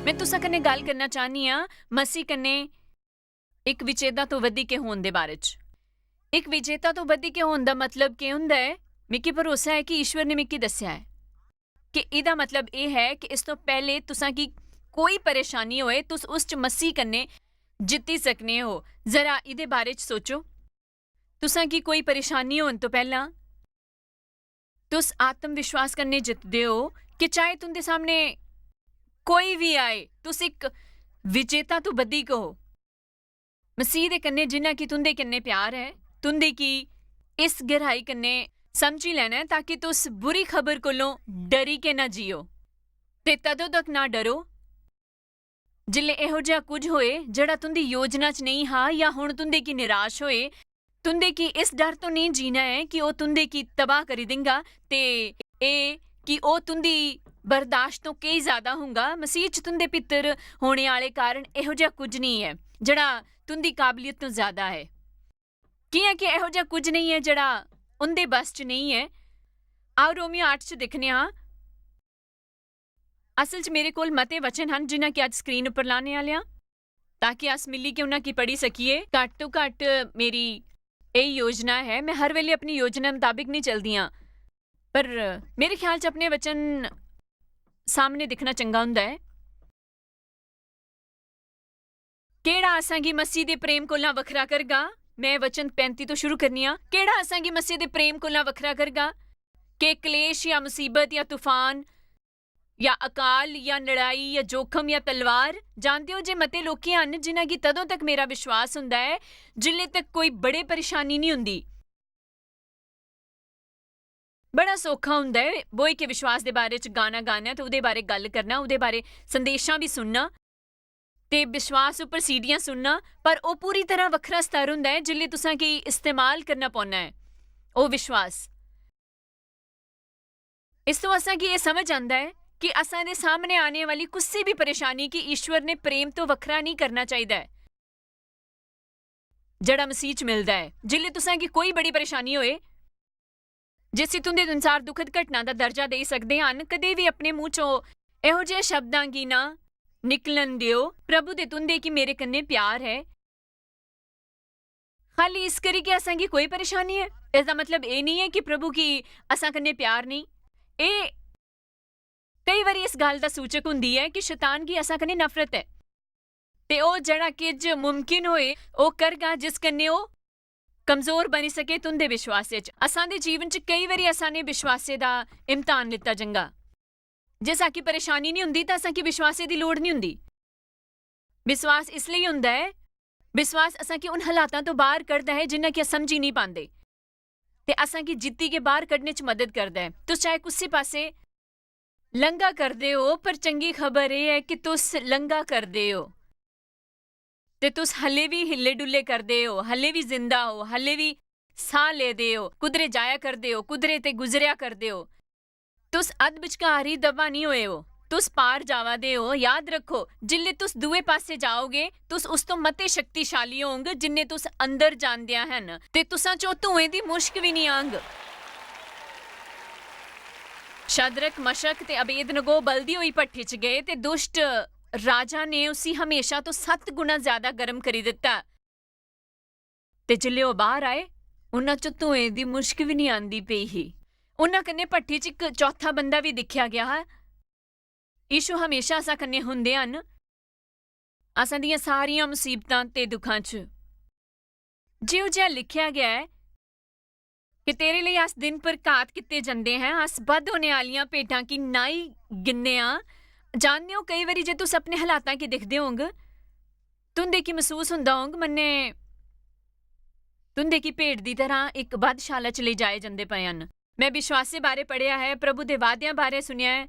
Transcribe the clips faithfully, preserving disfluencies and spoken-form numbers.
में तुसां कन्नै गल्ल करना चाह्न्नी आं मसीह कन्नै इक विजेता तो बधी के होण दे बारे च। इक विजेता तो बधी के होण दा मतलब केह् होंदा ऐ? मिगी भरोसा ऐ कि ईश्वर ने मिगी दस्सेआ ऐ कि एह्दा मतलब एह् ऐ कि इस तो पैह्ले तुसां गी कोई परेशानी होए, तुस उस च मसीह कन्नै जित्ती सकने ओ। जरा एह्दे बारे च सोचो। तुसां गी कोई परेशानी होण तो पैह्लां तुस आत्म विश्वास कन्नै जितदे ओ कि चाहे तुंदे सामने कोई भी आए, तुस इक विजेता तो बधी गो। मसीह दे कन्नै, जिन्ना कि तुंदे कन्नै प्यार ऐ, तुंदे की इस गहराई कन्नै समझी लैना ऐ, ताकि तुस बुरी खबर कोलों डरी के ना जियो। ते तदों तक ना डरो, जिल्लै एहो जिहा कुछ होए जेह्ड़ा तुंदी योजना च नेईं हा, या हुन तुंदे की निराश होए, तुंदे की इस डर तो नेईं जीना ऐ कि ओह् तुंदे की तबाह करी देंगा, ते एह् कि ओह् तुंदी बर्दाश्त तो केई ज्यादा होंगा। मसीह च तुंदे भितर होने आह्ले कारण एहो जिहा कुछ नेईं ऐ जेह्ड़ा तुंदी काबलियत तो ज्यादा ऐ, कियां कि एहो जिहा कुछ नेईं ऐ जेह्ड़ा उंदे बस च नेईं ऐ। आओ, रोमियो अट्ठ च दिक्खने आं। असल च मेरे कोल मते वचन हन जिन्हां कि अज्ज स्क्रीन उप्पर लाने आह्ले आं, ताकि अस मिली के उन्हां गी पढ़ी सकिए। घट्ट तो घट्ट मेरी एह् योजना ऐ, में हर वेले अपनी योजना मताबिक नेईं चलदी आं, पर मेरे ख्याल च अपने वचन सामने दिक्खना चंगा होंदा ऐ। केह्ड़ा असां गी मसीह दे प्रेम कोला वखरा करगा? में वचन पैंती तो शुरू करनी आं। केह्ड़ा असां गी मसीह दे प्रेम कोला वखरा करगा? के क्लेश या मुसीबत या तूफान या अकाल या लड़ाई या जोखम या तलवार? जानदे ओ जे मते लोकें हन जिन्हां गी तदों तक मेरा विश्वास हुंदा ऐ जिल्ले तक कोई बड़े परेशानी निं हुंदी। बड़ा सौखा हुंदा ऐ बोई के विश्वास दे बारे च गाना गाना ते ओह्दे बारे गल्ल करना, ओह्दे बारे संदेशां बी सुनना ते विश्वास उप्पर सीडियां सुनना, पर ओह् पूरी तरह वक्खरा स्तर हुंदा ऐ जिल्ले तुसां गी इस्तेमाल करना पौना ऐ ओह् विश्वास। इस तो असां गी एह् समझ आंदा ऐ कि असां दे सामने आने वाली कुसी भी परेशानी गी ईश्वर ने प्रेम तो वक्खरा नेईं करना चाहिदा ऐ जेह्ड़ा मसीह च मिलदा ऐ। जिसले तुसां गी कोई बड़ी परेशानी होए, जिसी तुंदे अनुसार दुखद घटना दा दर्जा देई सकदे हन, कदें बी अपने मूंह चों एहो जेह् शब्दां गी ना निकलन देओ, "प्रभु दे तुंदे गी मेरे कन्नै प्यार ऐ।" खाली इस करी कि असां गी कोई परेशानी ऐ, इसदा मतलब एह् नेईं ऐ कि प्रभु गी असां कन्नै प्यार नेईं। एह् केई बारी इस गल्ल दा सूचक हुंदी ऐ कि शैतान गी असां कन्नै नफरत ऐ ते ओह् जेह्ड़ा किश मुमकिन होए, ओह् करगा जिस कन्नै ओह् कमजोर बनी सके तुंदे विश्वासे च। असां दे जीवन च केई बारी असां ने विश्वासे दा इम्तिहान लित्ता जंगा। जे असां गी परेशानी निं हुंदी, तां असां गी विश्वासे दी लोड़ निं हुंदी। विश्वास इसलेई हुंदा ऐ, विश्वास असां गी उन हालातां तो बाह्र कढदा ऐ जिन्हां गी अस समझी निं पांदे, ते असां गी जित्ती गै बाह्र कढने च मदद करदा ऐ। तुस चाहे कुसै पासै लंघा करदे ओ, पर चंगी खबर एह् ऐ कि तुस लंघा करदे ओ, ते तुस हल्ले बी हिल्ले डुल्ले करदे ओ, हल्ले बी जिंदा ओ, हल्ले बी साह् लेदे ओ, कुदरे जाया करदे ओ, कुदरे ते गुजरेआ करदे ओ। तुस अद्ध बचकार ही दबा निं होए ओ, तुस पार जावा दे ओ। याद रक्खो, जिल्ले तुस दुए पासै जाओगे, तुस उस तो मते शक्तिशाली होंग जिन्ने तुस अंदर जांदियां हन, ते तुसां चों धुएं दी मुश्क बी निं आंग। शद्रक, मशक ते अबेदनगो बलदी होई भट्ठी च गे, ते दुष्ट राजा ने उसी हमेशा तो सत्त गुणा ज्यादा गर्म करी दित्ता। ते जिल्ले ओह् बाह्र आए, उन्हां च धुएं दी मुश्क बी निं आंदी पेई ही। उन्हां कन्नै भट्ठी च इक चौथा बंदा बी दिक्खेआ गेआ हा। यीशु हमेशा असां कन्नै हुंदे हन, असां दियां सारियां मुसीबतां ते दुखां च। जेहो जिहा लिखेआ गेआ ऐ कि तेरे लेई अस दिन पर घात कीते जंदे हैं, अस बद्ध होने आह्लियां भेड्डां गी नाई गिनने आं। जानदे ओ, केई बारी जे तुस अपने हालातां गी दिखदे होंग, तुंदे गी मसूस हुंदा होंग, मन्ने तुंदे गी भेड दी तरह इक बद्धशाला च लेई जाए जंदे पए हन। मैं विश्वासे बारे पढ़ेआ ऐ, प्रभु दे वादेआं बारे सुनेआ ऐ,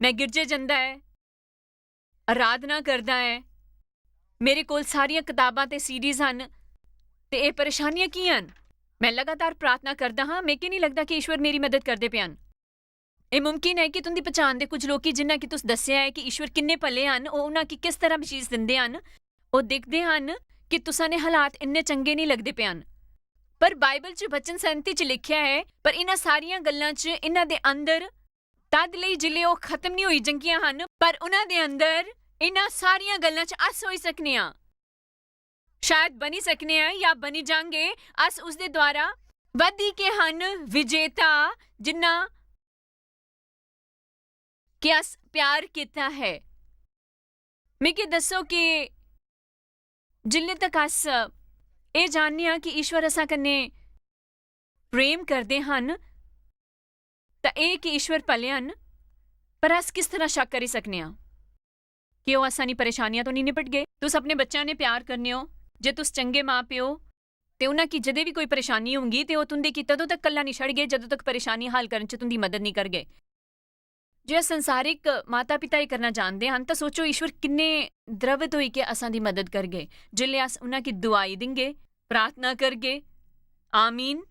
मैं गिरजे जंदा ऐ, अराधना करदा ऐ, मेरे कोल सारियां कताबां ते सीडीज हन, ते एह् परेशानियां की हन? मैं लगातार प्रार्थना करदा हां, मिगी नेईं लगदा कि ईश्वर मेरी मदद करदे पे हन। एह् मुमकिन ऐ कि तुंदी पछान दे कुछ लोकी, जिन्ना कि तुस दस्सेआ ऐ कि ईश्वर किन्ने भले हन, ओह् उन्हां गी किस तरह बशीश दिंदे हन, ओह् दिखदे हन कि तुसां ने हालात इन्ने चंगे नेईं लगदे पे हन। पर बाइबल च वचन संहिता च लिखेआ ऐ, "पर इन्हां सारियां गल्लां च इन्हां दे अंदर, तद लेई जिले ओह् खत्म नेईं होई जंगियां हन, पर उन्हां दे अंदर इन्हां सारियां गल्लां च अस होई सकने आं। शायद बनी सकने आं जां बनी जांगे अस उसदे द्वारा। बधी के हन विजेता, जिन्ना कि अस प्यार कीता है। मिगी दस्सो कि जिल्ले तक अस एह् जानने आं कि ईश्वर असां कन्नै प्रेम करदे हन, तां एह् कि ईश्वर भले हन, पर अस किस तरह शक करी सकने आं कि ओह् असां दी परेशानियां तो निं निपटगे? तुस अपने बच्चें ने प्यार करने ओ, जे तुस चंगे मां प्यो, ते उन्हां की जदे भी कोई परेशानी होंगी, ते ओह् तुंदे की तदों तक कल्ला निं छड़गे, जदों तक परेशानी हल करन च तुंदी मदद निं करगे। जे अस संसारिक माता-पिता एह् करना जानदे हन, तां सोचो, ईश्वर किन्ने द्रवित होई के असां दी मदद करगे, जिसलै अस उन्हां की दुआई दिंगे, प्रार्थना करगे। आमीन।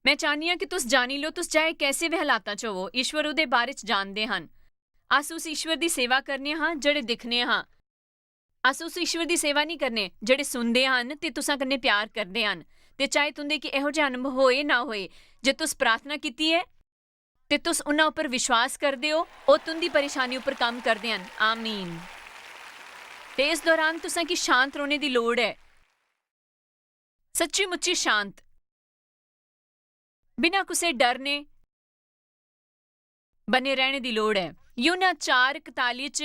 मैं चाहनी आं कि तुस जानी लो, तुस चाहे कैसे भी हालातां च होवो, ईश्वर ओह्दे बारे च जानदे हन। अस उस ईश्वर दी सेवा करने हां, जेह्ड़े दिक्खने हां। अस उस ईश्वर दी सेवा निं करने, जेह्ड़े सुनदे हन ते तुसां कन्नै प्यार करदे हन। ते चाहे तुंदे गी एहो जेहा अनुभव होए ना होए, जे तुस प्रार्थना कीती ऐ, ते तुस उन्हां उप्पर विश्वास करदे ओ, ओह् तुंदी परेशानी उप्पर कम्म करदे हन। आमीन। ते इस दौरान तुसां गी शांत रौह्ने दी लोड़ ऐ, सच्ची मुच्ची शांत, बिना कुसै डरने बने रैह्ने दी लोड़ ऐ। यूहन्ना चार इकताली च,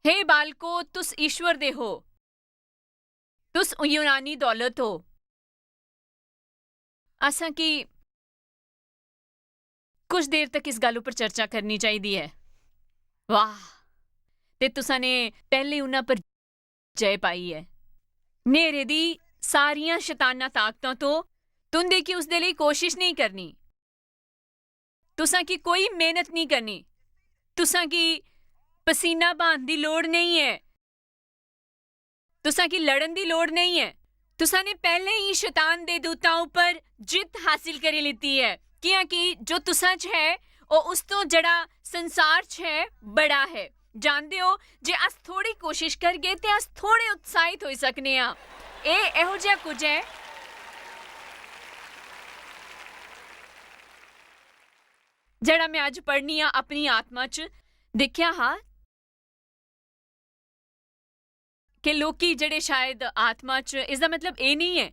"हे बालको, तुस ईश्वर दे हो, तुस यूनानी दौलत हो।" असां की कुछ देर तक इस गल्ल उप्पर चर्चा करनी चाहिदी ऐ। वाह, ते तुसां ने पैह्ले उन्हां पर जय पाई ऐ। न्हेरे दी सारियां शताना ताकतां तो तुंदे की उसदे लेई कोशिश नेईं करनी। तुसां की कोई मेहनत नेईं करनी। तुसां की पसीना बहान दी लोड़ नेईं ऐ। तुसां की लड़न दी लोड़ नेईं ऐ। तुसां ने पैह्लें ही शतान दे दूतां उप्पर जित्त हासिल करी लित्ती ऐ, कि'यां कि जो तुसां च है, ओह् उस तो जेह्ड़ा संसार च है, बड़ा है। जानदे ओ जे अस थोड़ी कोशिश करगे ते अस थोड़े उत्साहित होई सकने आं। एह् एहो जेहा कुछ ऐ जेह्ड़ा मैं अज्ज पढ़नी आं अपनी आत्मा च दिक्खेआ हा। कि लोकी जेह्ड़े शायद आत्मा च, इसदा मतलब एह् नेईं ऐ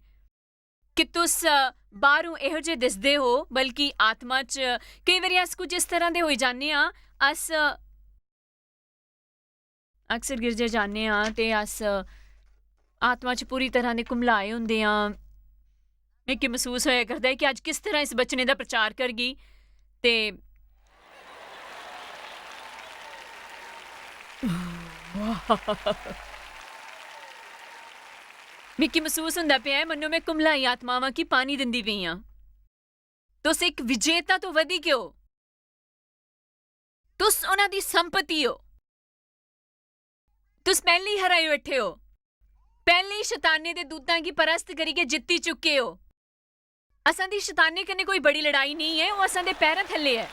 कि तुस, अ, बाह्रों एहो जे दिसदे हो, बल्कि आत्मा च केईं बारी अस कुछ इस तरह दे होई जन्ने आं, अस अक्सर गिरजे जन्ने आं ते अस आत्मा च पूरी तरह दे घुमलाए होंदे आं। मिगी मसूस होया करदा ऐ कि अज्ज किस तरह इस वचने दा प्रचार करगी ते मिगी मसूस होंदा पेआ ऐ मन्नो में घुमलाई आत्मावां गी पानी दिंदी पेई आं। तुस इक विजेता तो वधी गए ओ। तुस उन्हां दी संपत्ति ओ। तुस पैह्लें ही हराई बैठे ओ। पैह्लें ही शताने दे दूतां गी परस्त करियै जित्ती चुके ओ। असां दी शताने कन्नै कोई बड़ी लड़ाई नेईं ऐ, ओह् असां दे पैरां थल्ले ऐ।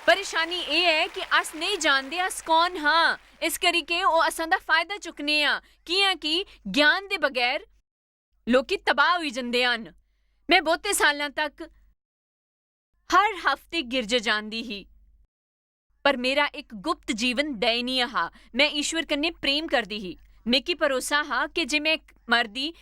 परेशानी एह् ऐ कि अस नेईं जानदे अस कौन हां, इस करी के ओह् असां दा फायदा चुक्कने आं, कि'यां कि ज्ञान दे बगैर लोकी तबाह होई जंदे हन। में बहुते साल्लां तक हर हफ्ते गिरजे जांदी ही, पर मेरा इक गुप्त जीवन दयनीय हा। मैं ईश्वर कन्नै प्रेम करदी ही। मिगी भरोसा हा कि जे मैं मरदी,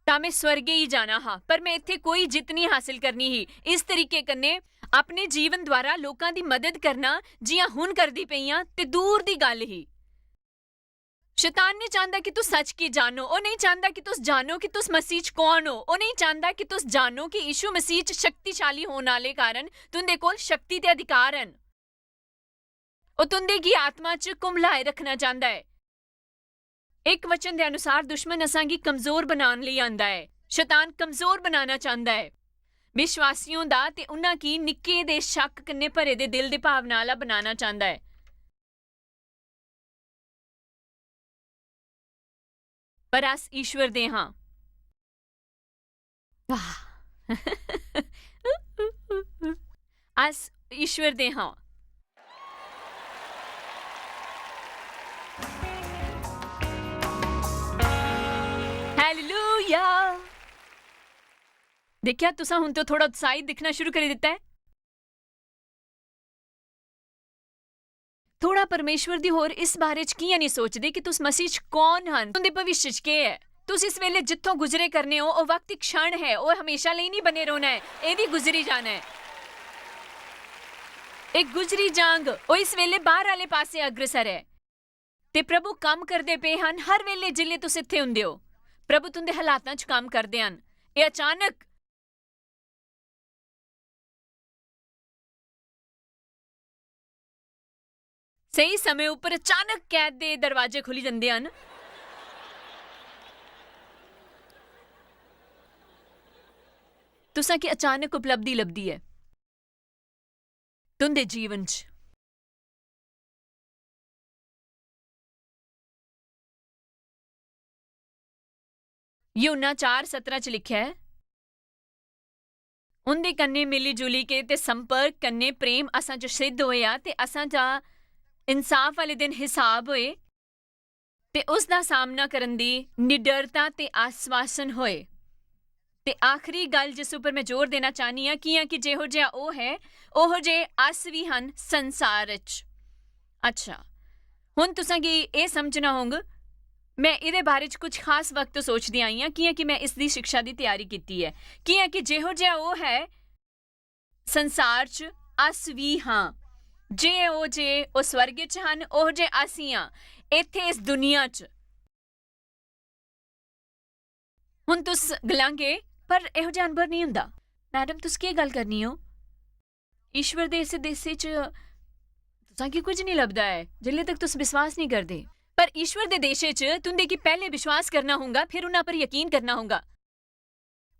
तां मैं स्वर्गे ही जाना हा, पर मैं इत्थै कोई जित्त निं हासल करनी ही। इस तरीके कन्नै अपने जीवन द्वारा लोकां दी मदद करना, जि'यां हुन करदी पेई आं, ते दूर दी गल्ल ही। शैतान नेईं चांह्दा कि तुस सच गी जानो। ओह् नेईं चांह्दा कि तुस जानो कि तुस मसीह च कौन ओ। ओह् नेईं चांह्दा कि तुस जानो कि यीशु मसीह च शक्तिशाली होने आह्ले कारण तुं'दे कोल शक्ति ते अधिकार हन। ओह् तुं'दे गी आत्मा च घुमलाए रक्खना चांह्दा ऐ। इक वचन दे अनुसार दुश्मन असां गी कमजोर बनान लेई आंदा ऐ। शैतान कमजोर बनाना चांह्दा ऐ। विश्वासियों दा ते उन्हां गी निक्के दे शक कन्नै भरे दे दिल दी भावना आह्ला बनाना चांह्दा ऐ। पर अस ईश्वर दे हां। वाह। अस ईश्वर दे हां। हालेलुया। दिक्खेआ, तुसां हुन तो थोड़ा उत्साहित दिक्खना शुरू करी दित्ता ऐ। थोड़ा परमेश्वर दी होर इस बारे च कि'यां नेईं सोचदे कि तुस मसीह च कौन हन, तुं'दे भविष्य च केह् ऐ? तुस इस बेल्लै जित्थों गुजरे करने ओ, ओह् वक्त इक क्षण ऐ, ओह् म्हेशां लेई नेईं बने रौह्ना ऐ, एह् बी गुजरी जाना ऐ। एह् गुजरी जांग, ओह् इस बेल्लै बाह्र आह्ले पासै अग्रसर ऐ। ते प्रभु कम्म करदे पे हन हर बेल्लै जिसलै तुस इत्थै हुंदे ओ। प्रभु तुं'दे हालातां च कम्म करदे हन। एह् अचानक स्हेई समें उप्पर अचानक कैद दे दरवाजे खु'ल्ली जंदे हन। तुसां गी अचानक उपलब्धि लभदी ऐ तुं'दे जीवन च। यूहन्ना चार सतरां च लिखेआ ऐ, "उं'दे कन्नै मिली-जुली के ते संपर्क कन्नै प्रेम असां च सिद्ध होएआ ते असां दा इंसाफ आह्ले दिन हिसाब होए ते उस दा सामना करन दी निडरता ते आश्वासन होए।" ते आखरी गल्ल जिस उप्पर में जोर देना चाह्न्नी आं, कि'यां कि जेहो जेहा ओह् ऐ, ओहो जे अस बी हन संसार च। अच्छा, हुन तुसां गी एह् समझना होंग, में एह्दे बारे च कुछ खास वक्त सोचदी आई आं, कि'यां कि में इस दी शिक्षा दी त्यारी कीती ऐ। कि'यां कि जेहो जेहा ओह् ऐ संसार च, अस बी हां। जे ओह् जे ओह् स्वर्ग च हन, ओहो जे अस ही आं, इत्थै इस दुनिया च। हुन तुस गलांगे, "पर एहो जेहा अनुभव नेईं हुंदा।" मैडम, तुस केह् गल्ल करनी ओ? ईश्वर दे इस देशे च तुसां गी कुछ नेईं लभदा ऐ, जिल्ले तक तुस विश्वास नेईं करदे। पर ईश्वर दे देशे च तुंदे गी पैह्ले विश्वास करना होंगा, फिर उन्हां पर यकीन करना होंगा।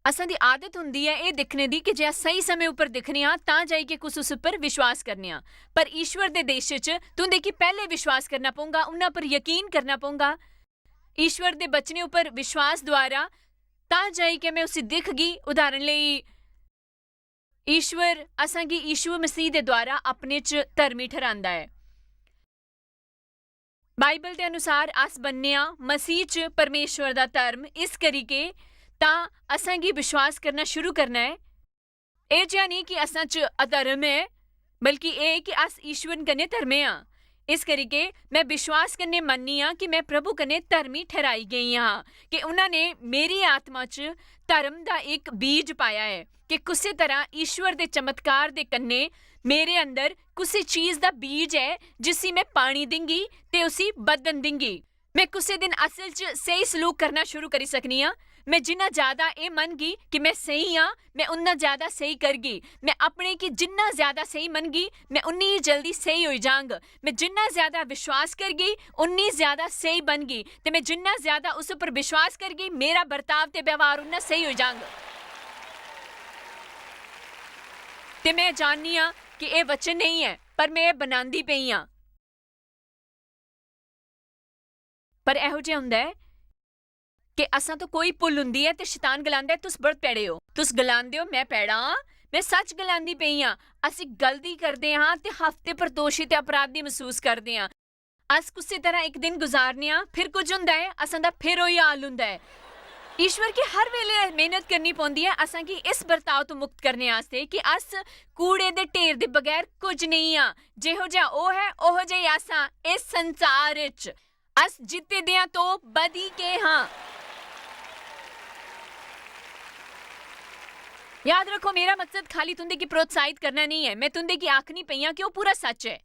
असां दी आदत हुंदी ऐ एह् दिक्खने दी कि जे अस स्हेई समें उप्पर दिक्खने आं, तां जाइयै कुस उस उप्पर विश्वास करने आं। पर ईश्वर दे देशे च तुंदे गी पैह्ले विश्वास करना पौंगा, उन्हां पर यकीन करना पौंगा। ईश्वर दे बचने उप्पर विश्वास द्वारा, तां जाइयै में उसी दिखगी। उदाहरण लेई, ईश्वर असां गी यीशु मसीह दे द्वारा अपने च धर्मी ठैहरांदा ऐ। बाइबल दे अनुसार अस बन्ने आं मसीह च परमेश्वर दा धर्म, इस करी के तां असां गी विश्वास करना शुरू करना ऐ। एह् जेहा नेईं कि असां च अधर्म ऐ, बल्कि एह् कि अस ईश्वर कन्नै धर्मे आं। इस करी के में विश्वास कन्नै मन्नी आं कि में प्रभु कन्नै धर्मी ठैहराई गेई आं, कि उन्हां ने मेरी आत्मा च धर्म दा इक बीज पाया ऐ, कि कुसै तरह ईश्वर दे चमत्कार दे कन्नै मेरे अंदर कुसै चीज दा बीज ऐ, जिसी में पानी दिंगी ते उसी बधन दिंगी। में कुसै दिन असल च स्हेई सलूक करना शुरू करी सकनी आं। में जिन्ना ज्यादा एह् मनगी कि में स्हेई आं, में उन्ना ज्यादा स्हेई करगी। में अपने गी जिन्ना ज्यादा स्हेई मनगी, में उन्नी गै जल्दी स्हेई होई जांग। में जिन्ना ज्यादा विश्वास करगी, उन्नी ज्यादा स्हेई बनगी। ते में जिन्ना ज्यादा उस उप्पर विश्वास करगी, मेरा बर्ताव ते व्यवहार उन्ना स्हेई होई जांग। ते में जाननी आं कि एह् वचन नेईं ऐ, पर में एह् बनांदी पेई आं। पर एहो जेहा हुंदा ऐ कि असां तो कोई भुल हुंदी ऐ ते शैतान गलांदा ऐ, "तुस बड़े भैड़े ओ।" तुस गलांदे ओ, "में भैड़ा आं, में सच गलांदी पेई आं।" अस इक गलती करदे आं ते हफ्ते भर दोशी ते अपराधी मसूस करदे आं। अस कुसै तरह इक दिन गुजारने आं, फिर कुछ हुंदा ऐ, असां दा फिर ओही हाल हुंदा ऐ। ईश्वर गी हर बेले मेहनत करनी पौंदी ऐ असां गी इस बर्ताव तो मुक्त करने आस्तै कि अस कूड़े दे ढेर दे बगैर कुछ नेईं आं। जेहो जेहा ओह् ऐ, ओहो जेही अस आं। इस संसार च अस जित्ते दे आं तो बधी के हां। याद रखो, मेरा मकसद खाली तुंदे गी प्रोत्साहित करना नेईं ऐ। में तुंदे गी आखनी पई आं कि ओह् पूरा सच ऐ।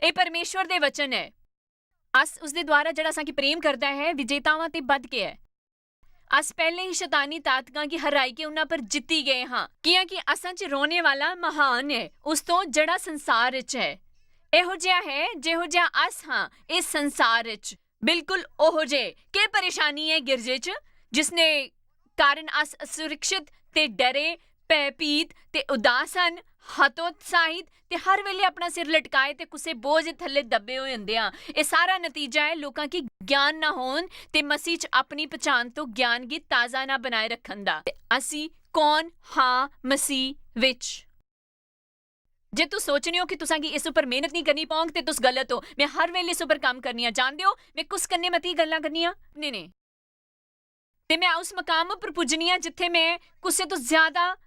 एह् परमेश्वर दे वचन ऐ। अस उसदे द्वारा, जेह्ड़ा असां गी प्रेम करदा ऐ, विजेतावां ते बध के ऐ। अस पैह्लें ही शैतानी ताकतां गी हराई के उन्हां पर जित्ती गए हां, कि'यां कि असां च रौह्ने वाला महान ऐ, उस तो जेह्ड़ा संसार च ऐ। एहो जेहा ऐ, जेहो जेहा अस हां इस संसार च, बिल्कुल ओहो जे। केह् परेशानी ऐ गिरजे च, जिसने कारण अस असुरक्षित ते डरे, भयभीत ते उदास हन, हतोत्साहित ते हर बेल्लै अपना सिर लटकाए ते कुसै बोझ थल्ले दब्बे होए होंदे आं। एह् सारा नतीजा ऐ लोकां गी ज्ञान ना होन ते मसीह च अपनी पछान तो ज्ञान गी ताजा ना बनाए रखन दा। ते असी कौन हां मसीह विच? जे तुस सोचने ओ कि तुसां गी इस उप्पर मेहनत नेईं करनी पौंग, ते तुस गलत ओ। में हर बेल्लै इस उप्पर कम्म करनी आं। जानदे ओ, में कुस कन्नै मती गल्लां करनी आं? अपने ने। ते में उस मकाम उप्पर पुज्जनी आं जित्थै में कुसै तों ज्यादा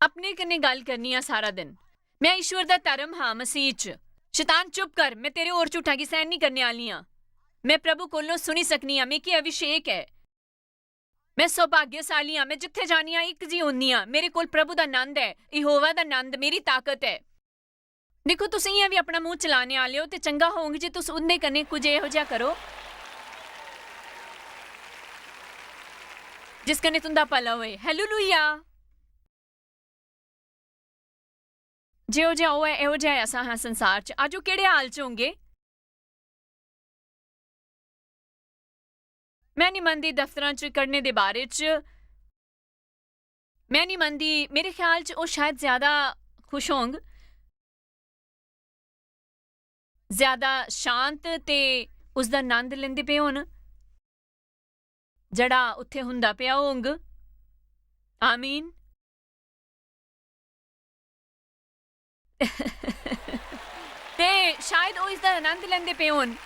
अपने कन्नै गल्ल करनी आं सारा दिन। में ईश्वर दा धर्म हां मसीह च। शैतान, चुप कर, में तेरे होर झूठां गी सैह्न निं करने आह्ली आं। में प्रभु कोलों सुनी सकनी आं, मिगी अभिषेक ऐ। में सौभाग्यशाली आं, में जित्थै जानी आं, इक जी होन्नी आं। मेरे कोल प्रभु दा नंद ऐ, यहोवा दा नंद मेरी ताकत ऐ। दिक्खो, तुस इ'यां बी अपना मूंह चलाने आह्ले ओ, ते चंगा होंग जे तुस उं'दे कन्नै कुछ एहो जेहा करो, जिस कन्नै तुं'दा भला होए। हालेलुया! जेहो जेहा ओह् ऐ, एहो जेहा अस हां संसार च। अज्ज ओह् केह्ड़े हाल च होंगे? में निं मनदी दफ्तरां च कड्ढने दे बारे च। में निं मनदी, मेरे ख्याल च ओह् शायद ज्यादा खुश होंग, ज्यादा शांत ते उसदा नंद लैंदे पे होन, जेह्ड़ा उत्थै हुंदा पेआ होंग। आमीन। ते शायद ओह् इसदा आनंद लैंदे पे होन।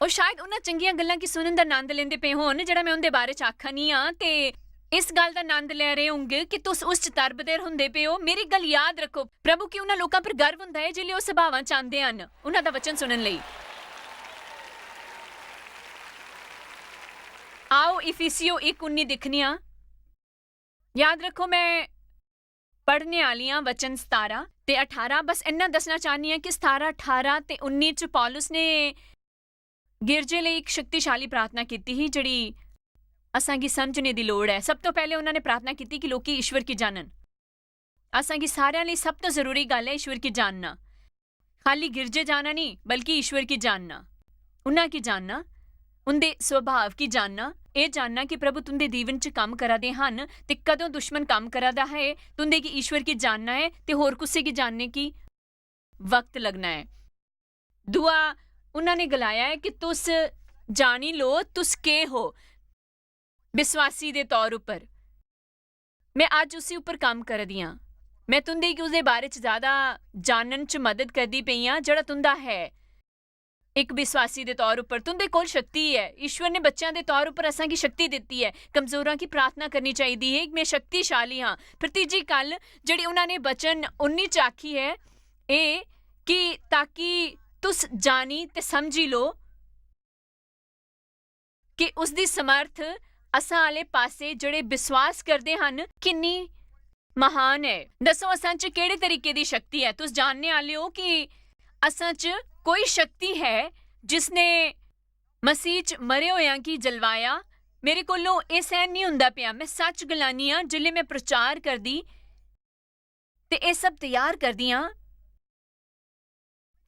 ओह् शायद उन्हां चंगियां गल्लां गी सुनन दा आनंद लैंदे पे होन, जेह्ड़ा में उं'दे बारे च आखा नी आं। ते इस गल्ल दा आनंद लै रहे होंगे कि तुस उस च तरबदे रौंह्दे पे ओ। मेरी गल्ल याद रक्खो, प्रभु गी उन्हां लोकां पर गर्व हुंदा ऐ, जिसलै ओह् सभावां च आंदे हन, उन्हां दा वचन सुनन लेई। आओ, इफिसियो इक उन्नी दिक्खने आं। याद रक्खो, में पढ़ने आह्ली आं वचन सतारां ते अठारां। बस इन्ना दस्सना चाह्न्नी आं कि सतारां, अठारां ते उन्नी च पौलुस ने गिरजे लेई इक शक्तिशाली प्रार्थना कीती ही, जेह्ड़ी असां गी समझने दी लोड़ ऐ। सब तों पैह्लें उन्होंने प्रार्थना कीती कि लोकी ईश्वर गी जानन। असां गी सारेआं लेई सब तों जरूरी गल्ल ऐ ईश्वर गी जानना। खाली गिरजे जाना नेईं, बल्कि ईश्वर गी जानना, उन्हां गी जानना, उं'दे स्वभाव गी जानना, एह् जानना कि प्रभु तुं'दे जीवन च कम्म करा दे हन ते कदों दुश्मन कम्म करा दा ऐ। तुं'दे गी ईश्वर गी जानना ऐ ते होर कुसै गी जानने गी वक्त लगना ऐ। दूआ, उन्हां ने गलाया ऐ कि तुस जानी लो, तुस केह् हो विश्वासी दे तौर उप्पर। में अज्ज उसी उप्पर कम्म करा दी आं। में तुं'दे गी उसदे बारे च ज्यादा जानन च मदद करदी पेई आं, जेह्ड़ा तुं'दा है। इक विश्वासी दे तौर उप्पर तुं'दे कोल शक्ति ऐ। ईश्वर ने बच्चें दे तौर उप्पर असां गी शक्ति दित्ती ऐ। कमजोरां गी प्रार्थना करनी चाहिदी है, "में शक्तिशाली हां।" फिर तीजी गल्ल जेह्ड़ी उन्हां ने वचन उन्नी च आखी ऐ, एह् कि ताकि तुस जानी ते समझी लो कि उसदी समर्थ असां आह्ले पासे जेह्ड़े विश्वास करदे हन, किन्नी महान ऐ। दस्सो, असां च केह्ड़े तरीके दी शक्ति ऐ? तुस जानने आह्ले ओ कि असां च कोई शक्ति है जिसने मसीह च मरे होएयां गी जलवाया। मेरे कोलों एह् सैह्न निं होंदा पेआ। में सच्च गलानी आं, जिसलै में प्रचार करदी ते एह् सब त्यार करदी आं,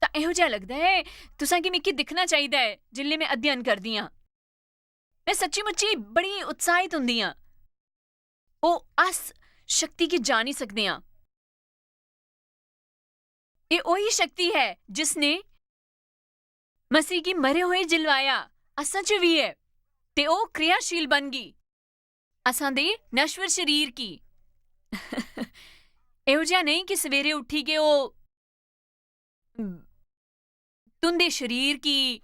तां एहो जेहा लगदा ऐ, तुसां गी मिगी दिक्खना चाहिदा ऐ जिसलै में अध्ययन करदी आं। में सच्ची-मुच्ची बड़ी उत्साहित होंदी आं। ओह् अस शक्ति गी जानी सकदे आं। एह् ओही शक्ति ऐ जिसने मसीह गी मरे होए जिलवाया, असां च बी ऐ, ते ओह् क्रियाशील बनगी। असां दे नश्वर शरीर गी। एहो जेहा नेईं कि सवेरे उठी गै ओह् तुं'दे शरीर गी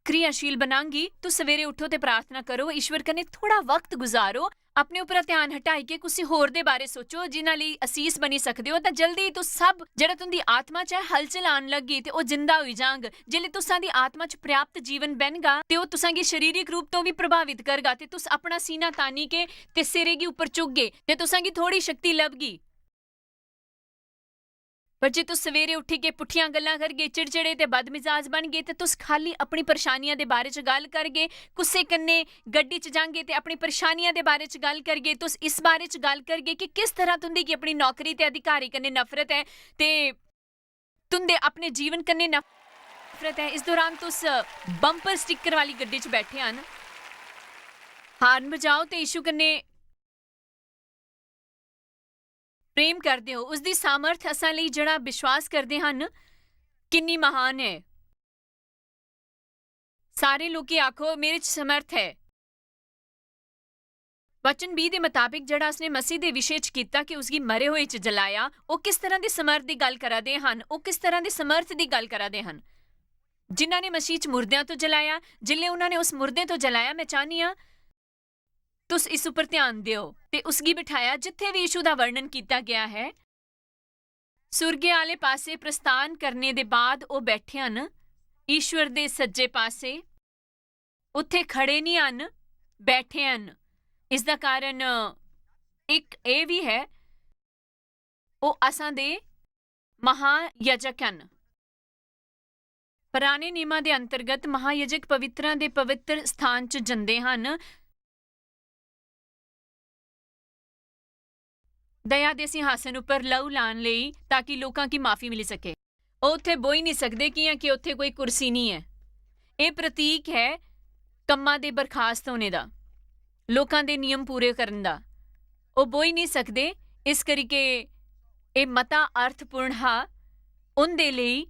क्रियाशील बनांगी। तुस सवेरे उठो ते प्रार्थना करो, ईश्वर कन्नै थोड़ा वक्त गुजारो, अपने उप्परा ध्यान हटाइयै कुसी होर दे बारे सोचो, जिन्हां लेई असीस बनी सकदे ओ, तां जल्दी तुस सब जेह्ड़ा तुं'दी आत्मा च ऐ, हलचल आन लगगी ते ओह् जिंदा होई जांग। जिसलै तुसां दी आत्मा च पर्याप्त जीवन बनगा ते ओह् तुसां गी शारीरिक रूप तो बी प्रभावित करगा ते तुस अपना सीना तानी के ते सिरे गी उप्पर चुकगे ते तुसां गी थोड़ी शक्ति लभगी। पर जे तुस सवेरे उठियै पुट्ठियां गल्लां करगे, चिड़चिड़े ते बदमिजाज बनगे, ते तुस खाली अपनी परेशानियां दे बारे च गल्ल करगे, कुसै कन्नै गड्डी च जांगे ते अपनी परेशानियां दे बारे च गल्ल करगे, तुस इस बारे च गल्ल करगे कि किस तरह तुं'दी गी अपनी नौकरी ते अधिकारी कन्नै नफरत ऐ ते तुं'दे अपने जीवन कन्नै नफरत ऐ। इस दौरान तुस बम्पर स्टिकर वाली गड्डी च बैठे हन। हार्न बजाओ ते यीशु कन्नै प्रेम करदे ओ, उसदी सामर्थ असां लेई जेह्ड़ा विश्वास करदे हन, किन्नी महान ऐ। सारे लोकें आखो, "मेरे च समर्थ ऐ।" वचन बीह दे मताबिक जेह्ड़ा उसने मसीह दे विशे च कीता कि उसगी मरे होए च जलाया, ओह् किस तरह दे समर्थ दी गल्ल करा दे हन? ओह् किस तरह दे समर्थ दी गल्ल करा दे हन? जिन्हां ने मसीह च मुर्देआं तो जलाया, जिसले उन्हां ने उस मुर्दे तो जलाया, मैं चाहनी आं तुस इस उपर ध्यान देओ, ते उसगी बिठाया जित्थे भी यीशु दा वर्णन कीता गया है। सुर्गे आले पासे प्रस्थान करने दे बाद ओह बैठे हन, ईश्वर दे सज्जे पासे। उत्थे खड़े निं हन, बैठे हन। इसदा कारण इक एह भी है, ओह असां दे महायाजक हन। पराने नियमां दे अंतर्गत महायाजक पवित्रां दे पवित्र स्थान च जंदे हन, दया दे सिंहासन उपर लहू लान लेई, ताकि लोकां गी माफी मिली सके। ओह उत्थे बोही निं सकदे, कियां कि उत्थे कोई कुर्सी निं ऐ। एह प्रतीक है कम्मां दे बरखास्त होने दा, लोकां दे नियम पूरे करन दा। ओह बोही निं सकदे, इस करिके एह मता अर्थपूर्ण हा उंदे लेई,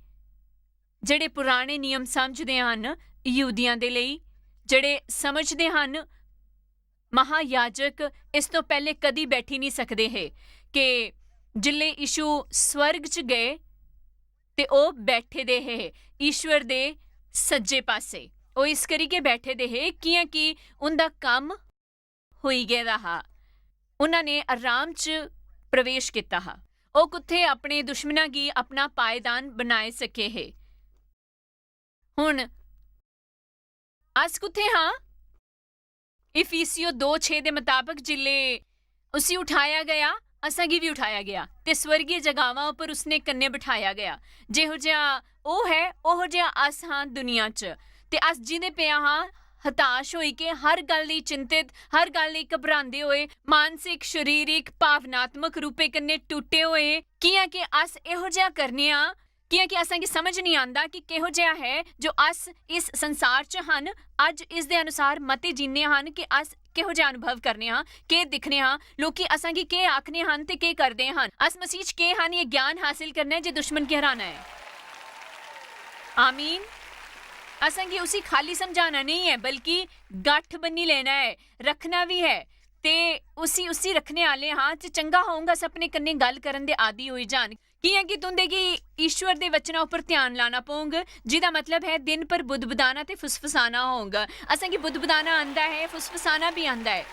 जेहड़े पुराने नियम समझदे हन, यहूदियां दे लेई, जेहड़े समझदे हन महायाजक इस तों पैहले कदी बैठी निं सकदे हे, कि जिसले यीशु स्वर्ग च गए ते ओह बैठे दे हे ईश्वर दे सज्जे पासे। ओह इस करी गै बैठे दे हे, कियां कि उंदा कम्म होई गेदा हा। उन्हां ने आराम च प्रवेश कीता हा। ओह कुत्थे अपने दुश्मनां गी अपना पायदान बनाई सके हे। हुन अस कुत्थे हां? इफिसियो दो छे दे मताबक जिल्ले उसी उठाया गया, असां गी भी उठाया गया ते स्वर्गीय जगावां उप्पर उसने कन्ने बिठाया गया। जेहो जिहा ओह है, ओहो जिहा अस हां दुनिया च। ते अस जिंदे पेआ हां हताश होई के, हर गल्ल लेई चिंतित, हर गल्ल लेई घबरांदे होए, मानसिक, शरीरिक, भावनात्मक रूपे कन्ने टुट्टे होए, कियां के अस एहो जिहा करने आं, कियां कि असां गी समझ निं आंदा कि केहो जिहा है जो अस इस संसार च हन, अज्ज इस दे अनुसार मते जीने हन कि अस केहो जिहा अनुभव करने हां, केह दिक्खने हां, लोकी असां गी केह आखने हन ते केह करदे हन, अस मसीह च केह हन, एह ज्ञान हासिल करना ऐ जे दुश्मन गी हराना ऐ। आमीन। असां गी उसी खाली समझाना नेईं ऐ, बल्कि गट्ठ बन्नी लेना ऐ, रखना भी है, ते उसी, उसी रखने आले हां ते चंगा होंग अस अपने कन्ने गल्ल करन दे आदी होई जान। कियां कि तुंदे गी ईश्वर दे वचना उपर ध्यान लाना पौंग, जिदा मतलब है दिन भर बुदबुदाना ते फुसफुसाना होंग। असां गी बुदबुदाना आंदा है, फुसफुसाना भी आंदा है।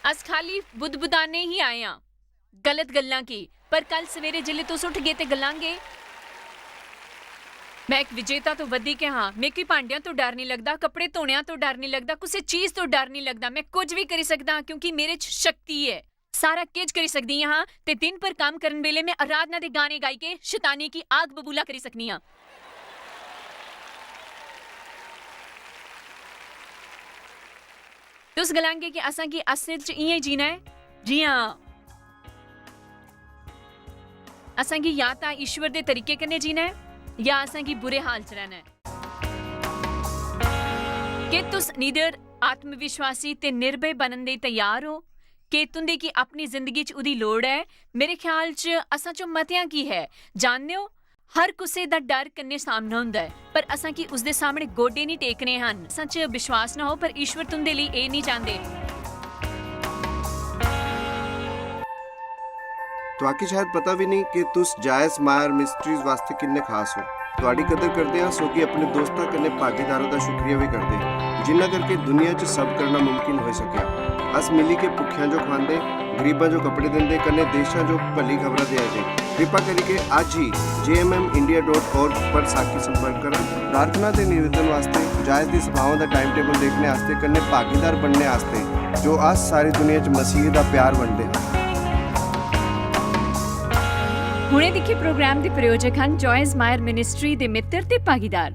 अस खाली बुदबुदाने ही आए हां, गलत गल्लां की, पर कल सवेरे जिल्ले तुस उठगे ते गलांगे, "मैं इक विजेता तो वधिक हां, मिगी भांडियां तो डर नहीं लगदा, कपड़े धोणेयां तो डर नहीं लगदा, कुसे चीज तो डर नहीं लगदा, मैं कुछ भी करी सकदा हां, क्योंकि मेरे च शक्ति ऐ।" सारा किश करी सकदी हां ते दिन भर कम्म करन बेले मैं आराधना दे गाने गाई के शैतानी गी आग बबूला करी सकनी आं। तुस गलांगे कि असां गी असल च इ'यां जीना ऐ जि'यां असां गी या तां ईश्वर दे तरीके कन्नै जीना ऐ या असां गी बुरे हाल च रैह्ना ऐ। के तुस निडर, आत्मविश्वासी ते निर्भय बनन दे तैयार ओ? के तुंदे गी अपनी जिंदगी च उदी लोड़ ऐ? मेरे ख्याल च असां चों मतेआं गी है। जानदे ओ, हर कुसै दा डर कन्नै सामना होंदा ऐ, पर असां गी उसदे सामने गोडे निं टेकने हन। असां च विश्वास ना हो, पर ईश्वर तुंदे लेई एह् निं चांह्दे। तुआकी शायद पता भी नहीं कि तुस जायज मायर मिस्ट्रीज वास्ते किन्ने खास हो। तुआडी कदर करदे आं, सोगी अपने दोस्तां कन्नै भागीदारां दा शुक्रिया भी करदे, जिन्ना करके दुनिया च सब करना मुमकिन होई सकेआ। अस मिली के भुक्खेआं जो खवांदे, गरीबां जो कपड़े दिंदे, कन्नै देशां जो भली खबरां देआ दे। कृपा करिके अज्ज ही J M M India dot org पर साखी संपर्क करन। प्रार्थना ते निवेदन वास्ते, जायज दी सभावां दा टाइम टेबल देखने आस्ते, कन्नै भागीदार बनने आस्ते, जो अस सारी दुनिया च मसीह दा प्यार बंडदे हां। हुणे दिक्खे प्रोग्राम दे प्रायोजक हन Joyce Meyer Ministry दे मित्र ते भागीदार।